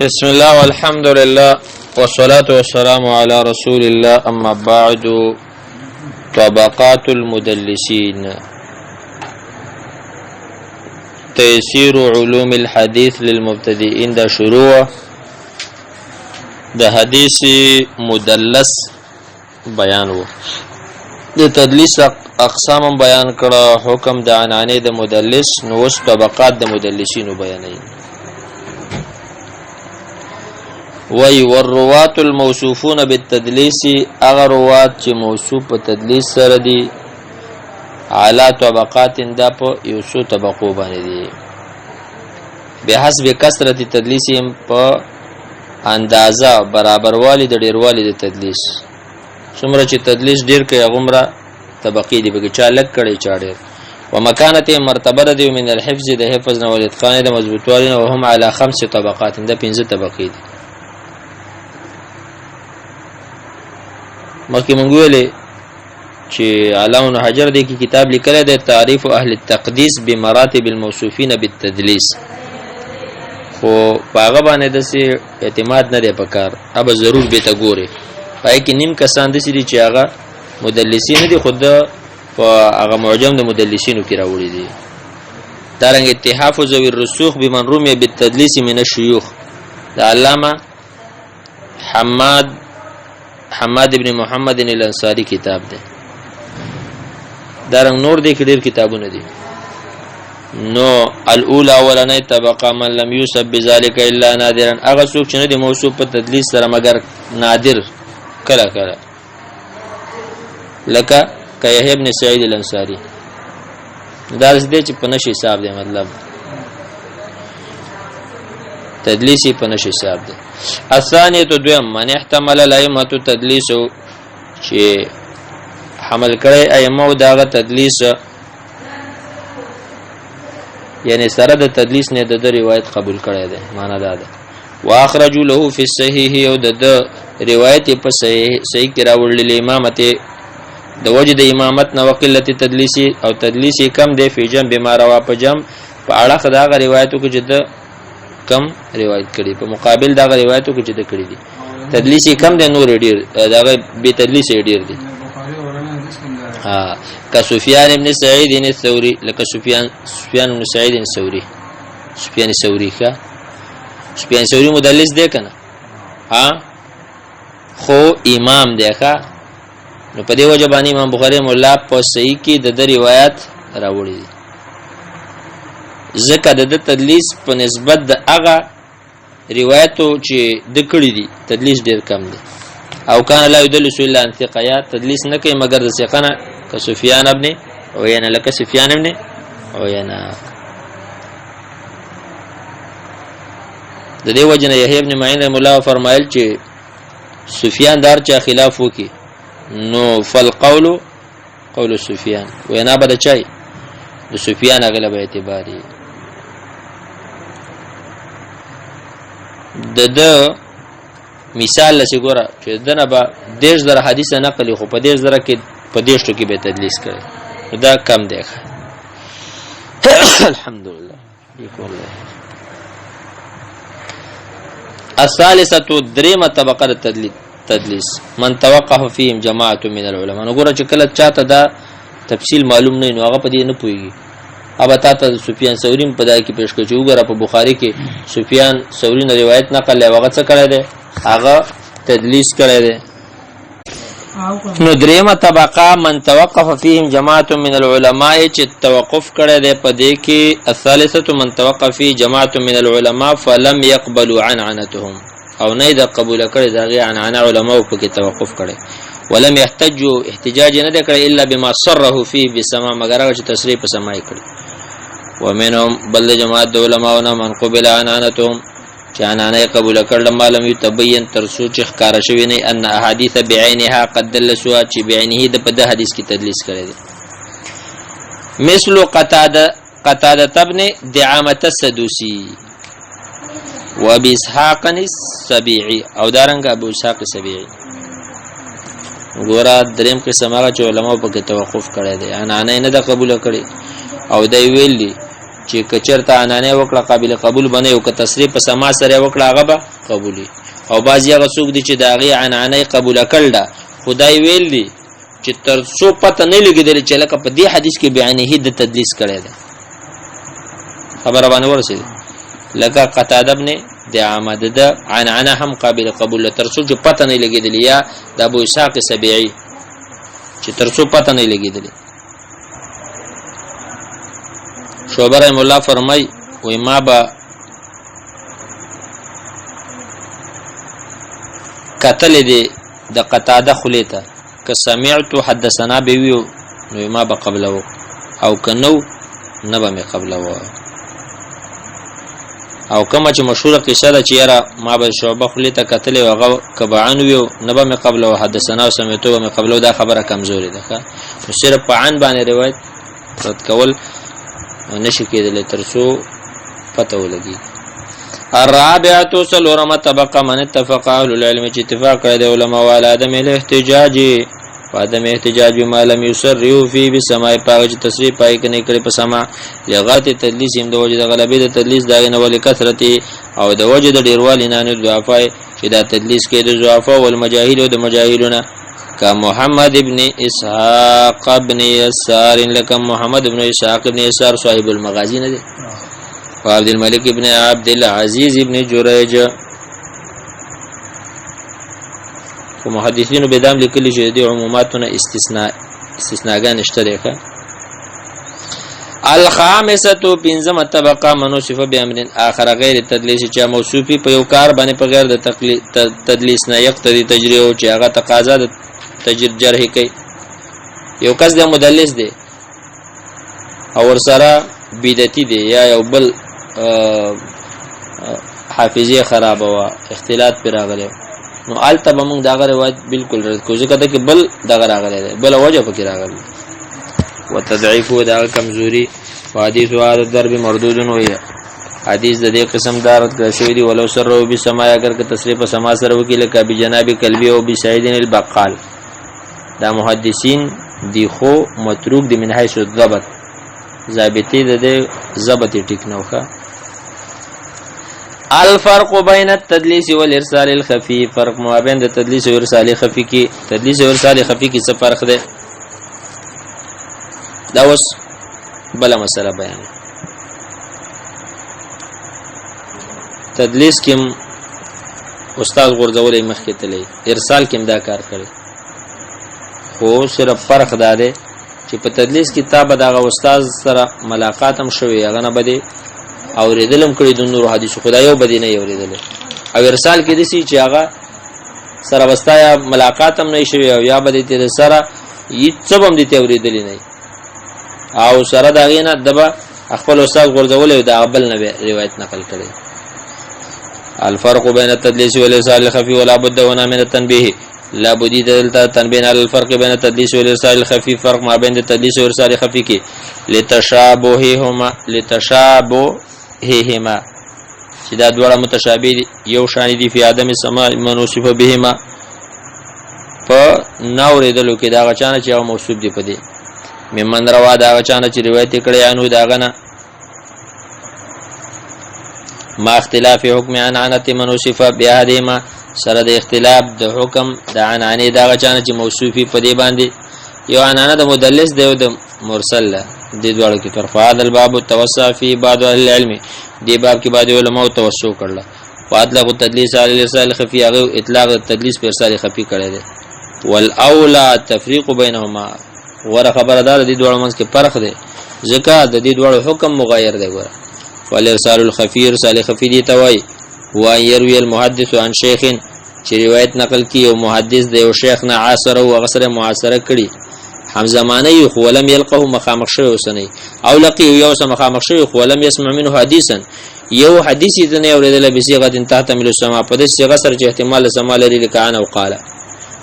بسم الله والحمد لله والصلاة والسلام على رسول الله، أما بعد. طبقات المدلسين، تيسير علوم الحديث للمبتدئين. دا شروع د حدیث مدلس بیان وو، د تدلیس اقسام بیان کړه، حکم د عنعنې د مدلس. نو اوس طبقات د مدلسینو بیانوي. وی والروات الموصوفون بالتدلیس، هغه روات چې موصوف په تدلیس سره دي، علی طبقات، دا په یو څو طبقو باندې دي، بحسب کثرت تدلیسهم، په اندازه برابروالی د ډیروالی د تدلیس. څومره چې تدلیس ډیر کوي، هغومره طبقې دي پکې، چا لږ کړي، چا ډیر. ومکانته، مرتبه د من الحفظ، د حفظ نه، والاتقان، د مضبوطوالي نه. وهم على خمس طبقات، دا پنځه طبقې دي. مخکې مونږ ویلې چې علامه ابن حجر دې کې کتاب لیکلی دی، تعریف اهل التقدیس بمراتب الموصوفین بالتدلیس، خو په هغه باندې داسې اعتماد نه دی پکار. اب ضرور به ته ګوري، پای کې نیم کسان داسې دي چې هغه مدلسین نه دي، خو د په هغه معجم د مدلسینو کې راوړي دي. دارنګ اتحاف ذوی الرسوخ بمن رمی بالتدلیس من الشیوخ، د علامه حماد ابن محمد الانصاری کتاب دی. دارنګ نور دی کې ډیر کتابونه دي. نو الاولى، اولنې طبقه، من لم يوصف بذلك الا نادرا، هغه څوک چې نه دی موصوف په تدلیس سره مګر نادر، کله کله، لکه کیحیی ابن سعید الانصاری. دا دې چې په نشي حساب دی، مطلب تدلیسی په نشي حساب دی. الثانیه، دویم، من احتمل الائمه تدلیس، چې حمل کړی ائمه او داغه تدلیس، یعنی سره د تدلیس نه د روایت قبول کړی دی، معنا دا ده. واخرجوا له فی الصحیح، او د روایت په صحیح کې راوړل، امامت، د وجه د امامت نه، وقلت تدلیسی، او تدلیسی کم دی، فی جنب ما روا، په جنب په اړه دا غ روایتو کې چې د کم روایت کړي، په مقابل دا غ روایتو کې چې د کړي دي، تدلیسی کم دی، نور ډیر دا به تدلیس ډیر دی. ها، کسفیان ابن سعید الثوری، لکه سفیان ابن سعید الثوری، سفیان ثوری ښه. سفیان ثوری مدلس دی کنه؟ ها، خو امام دی ښه. نو په دې وجه باندې امام بخاری مولا په صحیح کې د روایت راوړي دي، ځکه د تدلیس په نسبت د هغه روایتو چې د کړي دي، تدلیس ډیر کم دی. او کان لا يدلس الا عن ثقه، یا تدلیس نه کوي مګر د ثقه نه، که سفیان ابن عینه، لکه سفیان ابن عینه. د دې وجه نه یحیی ابن معین رحم الله فرمایل چې سفیان دار چا خلاف وکي، نو فالقول قول سفیان، وینا به د چای د سفیان اغلب اعتباري. د د مثال لسی ګوره چې دنه به 30,000 حدیث نقل، خو په 30,000 کې په 30 کې به تدلیس کړي، دا کم دی. الحمدلله. الثالثه، دریمه طبقه د تدلیس، من توقف فيهم جماعه من العلماء. نو ګوره چې کله چاته دا تفصیل معلوم نه، نو هغه په دې نه پوهیږي. ابا تا ته سفیان ثوری په دای کې پیش کړ چې وګوره، په بخاری کې سفیان ثوری نه روایت نقل له هغه څه کړی دی؟ هغه تدلیس کړی دی. نو دریمه طبقه، من توقف فيهم جماعت من العلماء، چې توقف کړی دی په دې کې. الثالثه، من توقف فيه جماعت من العلماء فلم يقبلوا عنعنتهم، او نه د قبول کړي دغه عنعنه، علماء په کې توقف کړي. ولم يحتجوا، احتجاج نه کړي، الا بما صره فيه بسماع، مگر هغه چې تصریح په سماع کړي. ومنهم، بل جماعت د علماء، من قبل عنعنتهم، چې عنعنه قبول کړل، ما لم يتبين، تر څو چې ښکارا شوی نه، ان احادیث بعینها قد دلسوا، چې بعینه د په د حدیث کې تدلیس کړی دی، مثل قتاده ابن دعامه السدوسی وابي اسحاق السبيعي، او دارنګ ابو اسحاق السبيعي. ګوره، دریم قسم هغه چې علماء په کې توقف کړی دی، عنعنه نه د قبول کړي او دی ویل دي. چې کچرته عنعنه وکړه قابل قبول بنه او که تصریح په سما سره وکړه هغه به قبولي. او بعضی هغه څوک دي چې د هغې عنعنه قبول کړل ده، خدای ویل دي چې تر څو پته نه لګېدلې چې لکه په دې حدیث کې بعینه د تدلیس کړی ده. خبره باندې ورسېده. لکه قتاده ابن دعامه د عنعنه هم قابل قبول تر څو چې پته نه لګېدلې، یا د ابو اسحاق سبیعي چې تر څو پته نه لګېدلې. شعبه رحم الله فرمای وای ما به کتل دي د قتاده خلی ته، که سمعت حدثنا به ویو نو ما به قبلو او که نو نه به مې قبلو. او کومه چې مشهوره قصه ده چې یاره ما به شعبه خلی ته کتلې او هغه که به عن ویو نه به مې قبلو، حدثنا او سمعتو به مې قبلو، دا خبره کمزورې ده. ښه، نو صرف په عن باندې روایت رد کول نشي کېدلی تر څو پته ولګي. الرابعه سلورمه طبقه من اتفق اهل العلم چې اتفاق کړی د علماء علی عدم الاحتجاج وعدم احتجاج بما لم يسرعوا فيه بسماع پاغه چې تصریح پای کې نه کړي په سما لغات تدلیس هم د وجه د غلبې د تدلیس دا نه ولې کثرت او د وجه د ډیروالي نه نه ضعفای چې دا تدلیس کې د ضعفا او المجاهیل او د مجاهیلونه کا محمد ابن اسحاق ابن يسار، لك محمد ابن اسحاق ابن يسار صاحب المغازی نه دی، وعبد الملك ابن عبد العزيز ابن جريج. خو محدثینو به دام لیکلي چې د عموماتو نه استثناګان شته دی. ښه، الخامسه پنځمه طبقه من وصف بامر اخر غیر تدلیس چې موصوفي په یو کار باندې په غیر د تدلیس نه یقتضي تجریح او چې هغه تقاضا د تجر جرح کوي. یو کس د مدلس دی او ورسره بدعتي دی یا یو بل حافظه خرابه وه، اختلاط پرې راغلی، نو هلته به موږ دغه روایت بالکل رد کړو، ځکه دکې بل دغه راغلی دی، بله وجه پکې راغلی. وتضعیف دغه کمزوري حدیث هذا الضرب مردود وي، حدیث د دې قسم دارت کړی شوی دی. ولو سره به سما اگر که تصریح په سما سره وکي لکه بجناب کلبی او بسعید البقال، دا محدثین دی خو متروک دی من حیث الضبط، ضابطې د دې ضبط ټیک نه وخه. الفرق بین التدلیس والارسال الخفی، فرق مابین د تدلیس او ارسال خفی کې، تدلیس او ارسال خفی کې څه فرق دی؟ دا اوس بل مسله بیان. تدلیس کې استاد غورځولې مخکې تللی، ارسال کې دا کار کړی، خو صرف فرق دا دی چې په تدلیس کې تا به دغه استاد سره ملاقات هم شوی، هغه نه به دې اورېدل هم کړي د نورو حدیثو، خو دا یو به دې نه اورېدلی. او ارسال کې داسې چې هغه سره به ستا یا ملاقات هم نه شوی او یا به دې ترې سره هېڅ څه به هم دې ته اورېدلي نه، او سره د هغې نه ده به خپل استاد غورځولی او د هغه بل نه به روایت نقل کړی. الفرق بین التدلیس والارسال الخفي ولا بد هنا من التنبیه، لا بودی دلته تنبیه علی الفرق بین التدلیس والارسال الخفي، فرق ما بین التدلیس والارسال الخفي کې لتشابههما، لتشابههما چې دا دواړه متشابه دي، یو شان دي، فی عدم سماع من وصف بهما، په ناوریدلو کې دا غچانه چې هغه موصوف دی په دې، ممن روا دا غچانه چې روایت کړي انو دا غنه، ما اختلاف حکم عنعنه من وصف بهدیما، سره د اختلاف د حکم د عنعنه دا غچانه چې موصوفي په دې باندې، یو عنعنه د مدلس دی او د مرسل ده، دې دواړو کې فرق. هذا الباب توسع فی بعض اهل العلم، دې باب کې بعض علماء توسع کړل، واطلق التدلیس علی الارسال الخفی، هغه اطلاق التدلیس پر ارسال خفی کړی دی. والاولى التفریق بینهما، غوره خبره دا ده دې دواړو منځ کې فرق دی، ځکه د دې دواړو حکم مغایر دی. ګوره والارسال الخفی، ارسال خفی دی ته وایي هو ان یروی المحدث عن شیخ، چې روایت نقل کی یو محدث د یو شیخ نه عاصره او هغه سره معاصره کړي، هم زمانه یو خو ولم یلقه مخامخ شوی اوسنی، او لقی یو سم مخامخ شوی خو ولم یسمع منه حدیثا، یو حدیث یې نه اورېدل، بصیغه تحتمل السماع، په دې صیغه سره چې احتمال سما لري، لکه عن او قال.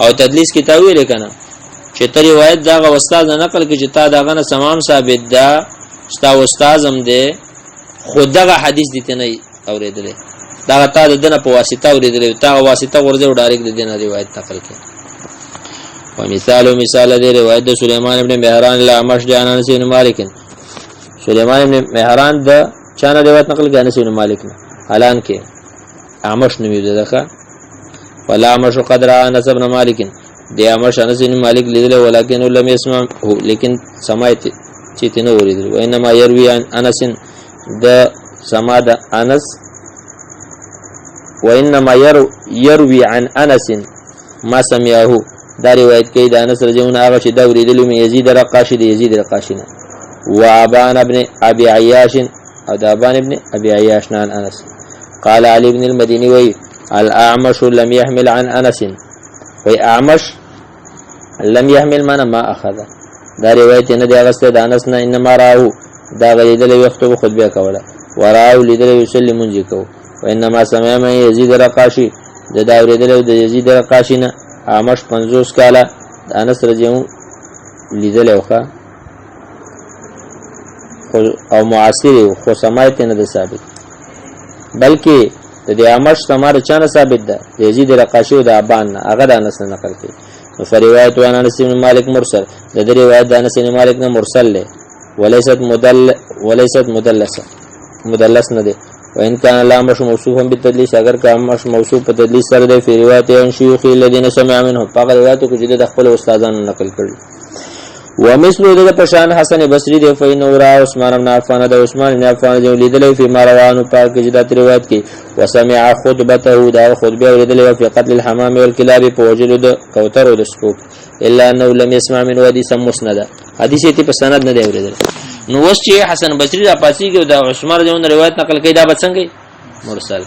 او تدلیس کې تاویل کنه چې ته روایت دغه استاد نه نقل کې چې تا دغه نه سمام ثابت ده، ستا استاد هم دی، خو دغه حدیث دې ته نه اورېدلی، دغه تا د دنه په واسطه اورېدلی، تا واسطه غورځي او ډایرک د دینه روایت نقل کړي. ومثال مثال دی روایت د سلیمان ابن مهران الاعمش دی عن انس بن مالک. سليمان ابن مهران د چانه روایت نقل کوي؟ انس ابن مالک نه. الان کې اعمش نومي ده. فلا اعمش قد را انس ابن مالک، دی اعمش انس ابن مالک لیدل، ولكن لم يسمع، لیکن سماعت چې تنه اوریدل. وانما يروي عن انس، د سما د انس، وانما يروي عن انس ما سمعه، دا روایت کوي د انس رضی الله عنه هغه چې دا اوریدل من یزید رقاشی، د یزید رقاشی نه، وابان ابن ابي عياش، او د ابان ابن ابي عياش نه عن انس. قال علي بن المديني، وی الاعمش لم يحمل عن انس، وی اعمش لم يحمل معنا ما اخذ، دا روایت نه دی اغسته د انس نه، انما راو، دا غلیدل یخطب، خطبه کوله، وراو، لیدل، یصلی، منځ کو، وانما سمع من یزید رقاشی، د دا اوریدل د یزید رقاشی نه. اعمش 50 کاله د انس رضی الله لیدل اوخه او معاصر، خو سمایت نه ده ثابت، بلکې د دې اعمش سما د چانه ثابت ده؟ د یزید رقاشی او د ابان نه، هغه د انس نه نقل کوي. فروایت عن انس بن مالک مرسل، د دې روایت د انس بن مالک نه مرسل له، وليست مدل وليست مدلسه، مدلس نه دی. وان كان الاعمش موصوفا بالتدليس، اگر که اعمش موصوف په تدلیس سره دی، په روایت عن شيوخ الذين سمع منهم، په روایتو کې چې د خپل استادانو نقل کړي. ومثل د پشان حسن بصری دی، فین را عثمان بن عفان، د عثمان بن عفان دی لیدل، فی ما روانو پاک چې د روایت کې، وسمع خطبته، دا خطبه اوریدل، په قتل الحمام والكلاب، په وجلو د کوترو د سپو، الا انه لم يسمع من حديث مسند، حدیث ته په سند نه دی اوریدل. نو اوس چې حسن بصری را پاسیږي او د عثمان رضی الله روایت نقل کوي، دا به څنګه؟ مرسل.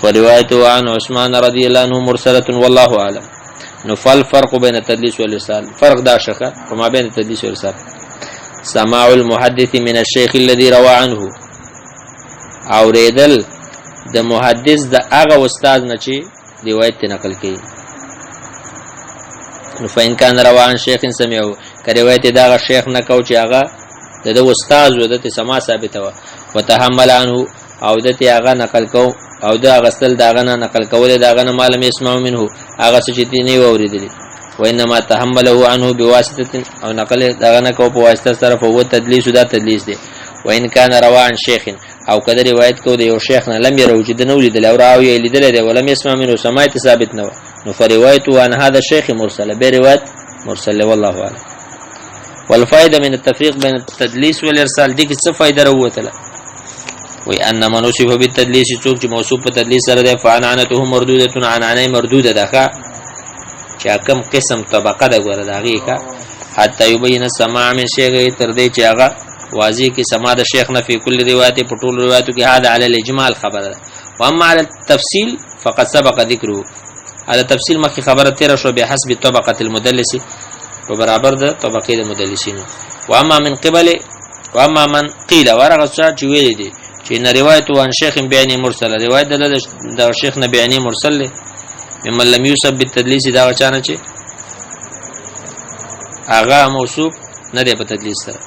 فروايته عن عثمان رضی الله عنه مرسله والله اعلم. نو فل فرق بین التدلیس والارسال، فرق دا شخه په ما بین التدلیس والارسال، سماع المحدث من الشيخ الذي روى عنه، اوریدل د محدث د هغه استاد نه چې روایت ته نقل کړي. نو فإن كان روى عن شيخ سمعه، که روایت دا شیخ نه کو چې هغه د استاد و د سما ثابته و، وتحمل عنه، او د ته هغه نقل کو، او د غسل داغه نه نقل کول داغه نه، ما لم يسمع منه، هغه څه چې نه اوریدلی، وانما تحمله عنه بواسطه، او نقل داغه نه کو په واسطه سره، فهو تدلیس، دا تدلیس دی. وان كان روى عن شيخ، او کله روایت کو د یو شیخ نه، لم يرو، چې د نو لیدل، او راوی لیدل دی، ولم يسمع منه، سماعت ثابت نه، نو فروايته عن هذا الشيخ مرسله، به روایت مرسله والله اعلم. والفائده من التفريق بين التدليس والارسال، دي کې څه فائدہ راوتله؟ وی ان من وصف بالتدليس، څوک چې موصوف په تدلیس سره ده، فعنعنته مردوده، عنعنه مردوده ده، چې کم قسم طبقه ده ګوره دا غي ښه، حتی یبین السماع من شیخ، تر دې چې هغه واضح کې سما د شیخ نه، فی کل روایت، په ټول روایتو کې. هذا علی الاجمال خبره ده، واما علی التفصیل فقد سبق ذکره، على تفصیل مخکې خبره تیر شو، به حسب طبقه المدلس، په برابر د طبقه د مدلسینو. واما من قبل واما من قيل، ورغه چې ویل دي چې نه روایت عن شیخ بیانی مرسل، روایت د شیخ نه بیانی مرسل له، ممن لم یوسف بالتدلیس، دا چانه چې هغه موصوف نه دی په تدلیس سره،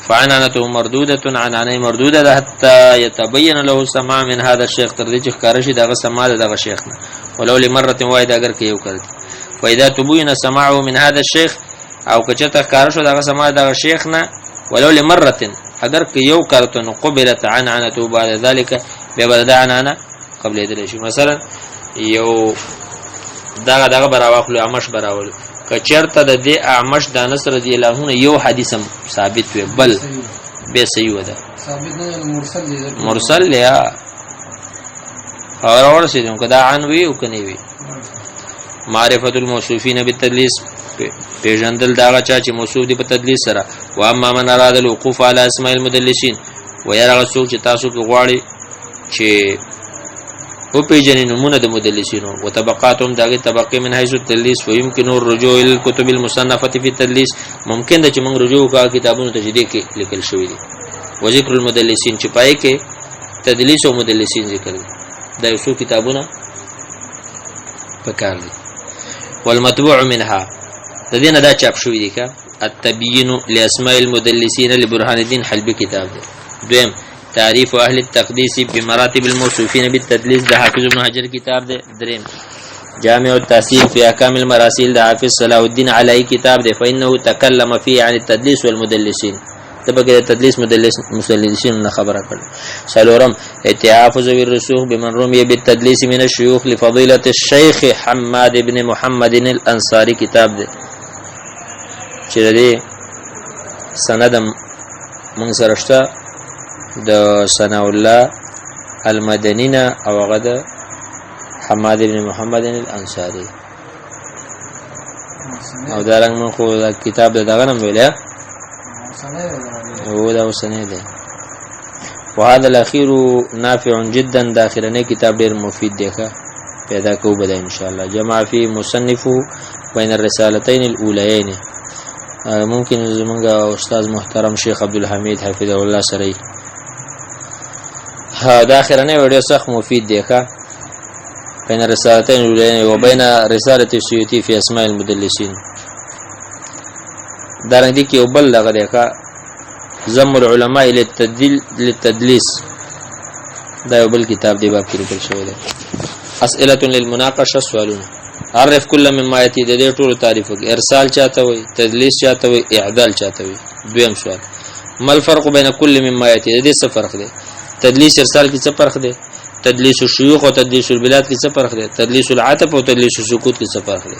فعنعنته مردوده، عنعنه مردوده ده، حتى يتبين له سماع من هذا الشيخ، تر دې چې ښکاره شي دغه سماع دغه شیخ نه، ولو لمره واحده، اگر که یو کړي. فاذا تبين سماعه من هذا الشيخ، او که چېرته ښکاره شو دغه سماع دغه شیخ نه، ولو لمره، اگر که یو کرته، نو قبلت عنعنته بعد ذلك، بیا به د عنعنه قبلېدلی شي. مثلا یو دغه دغه براواخلو، اعمش براولو، که چېرته د دې اعمش د انس رضی الله عنه یو حدیث هم ثابت وي، بل به صحیح وده. ثابت نه، مرسل دی. مرسل یا خبر ورسېدم که دا عن وي او که نه وي. معرفت الموصوفین بالتدلیس، پیژندل دا چا چې موصوف دي په تدلیس سره. و اما من اراد الوقوف على اسماء المدلسین، و یاره څوک چې تاسو کې غواړي چې او پیژنې نمونه د مدلسینو، و طبقاتهم، دغه طبقه، من حيث التدلیس، ويمكن الرجوع الى الكتب المصنفه في التدلیس، ممکن ده چې موږ رجوع وکړو کتابونو ته چې دې کې لیکل شوی دي، و ذکر المدلسین، چې پای کې تدلیس او مدلسین ذکر دي. دا یو څو کتابونه پکار دي. والمطبوع منها، د دې نه دا چاپ شوی دی که التبیین لاسماء المدلسین لبرهان الدین حلبی کتاب دی. دویم تعریف اهل التقدیس بمراتب الموصوفین بالتدلیس د حافظ ابن حجر کتاب دی. دریم جامع التحصیل فی احکام المراسیل د حافظ صلاح الدین علی کتاب دی، فانه تکلم فيه عن التدلیس والمدلسین. ته پکې د تدلیس مدلس مسلسین نه خبره کړې. څلورم، اتعاف ذوي الرسوخ بمن رمي بالتدلیس من الشيوخ لفضيلة الشيخ حماد بن محمد الانصاري کتاب دی چې د دې سند مونږ سره شته د ثناء الله المدني نه او هغه د حماد بن محمد الانصاري. او دا رنګ مونږ خو دا کتاب د دغه نم ویل او دا اوسنی دی. وهذا الاخير نافع جدا، دا اخرنی کتاب ډیر مفید دی، ښه پیدا کو بده ان شاء الله. جمع فی مصنفه بین الرسالتین الاولین. ممکن زمونږ استاد محترم شیخ عبد الحمید حفظه الله سره. دا اخرنی ویډیو سخت مفید دی، ښه. بين الرسالتين الأولين وبين رسالة السيوطي في أسماء المدلسين. دا رنګ دي کې یو بل دغه دی، ښه، ذم العلماء للتدلیس، دا یو بل کتاب دی باب کې لیکل شوی دی. اسئله للمناقشه، سوالونه. عرف كل مما ياتي، د دې ټولو تعریف وکړي. ارسال چاته وي؟ تدلیس چاته وي؟ اعدال چاته وي؟ دویم سوال، ما الفرق بین كل مما ياتي؟ د دې څه فرق دی؟ تدلیس ارسال کې څه فرق دی؟ تدلیس الشيوخ او تدلیس البلاد کې څه فرق دی؟ تدلیس العتب او تدلیس السکوت کې څه فرق دی؟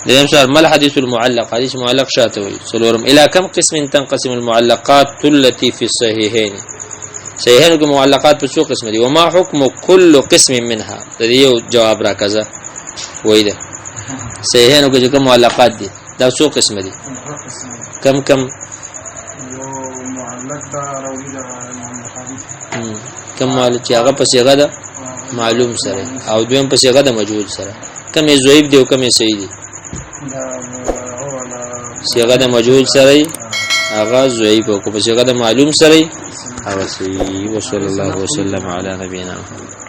دریم سوال، ما الحديث المعلق؟ حدیث معلق شاته وي؟ څلورم، الى كم قسم تنقسم المعلقات التي في الصحيحين؟ صحیحین کې معلقات په څو قسم دي؟ وما حکم كل قسم منها؟ د دې یو جواب راکزه وای ده. صحیحین کې کوم معلقات دي، دا څو قسم دي؟ کم کم؟ یو معلق دا راوی دا امام بخاری. کم معلق چې هغه په صيغه ده معلوم سره او دویم په صيغه ده مجهول سره، کم یې ضعیف دی او کم یې صحیح دی؟ دا هو لا صيغه ده مجهول سره هغه ضعیف او په صيغه ده معلوم سره هغه صحیح. وصلی الله وسلم علی نبینا محمد.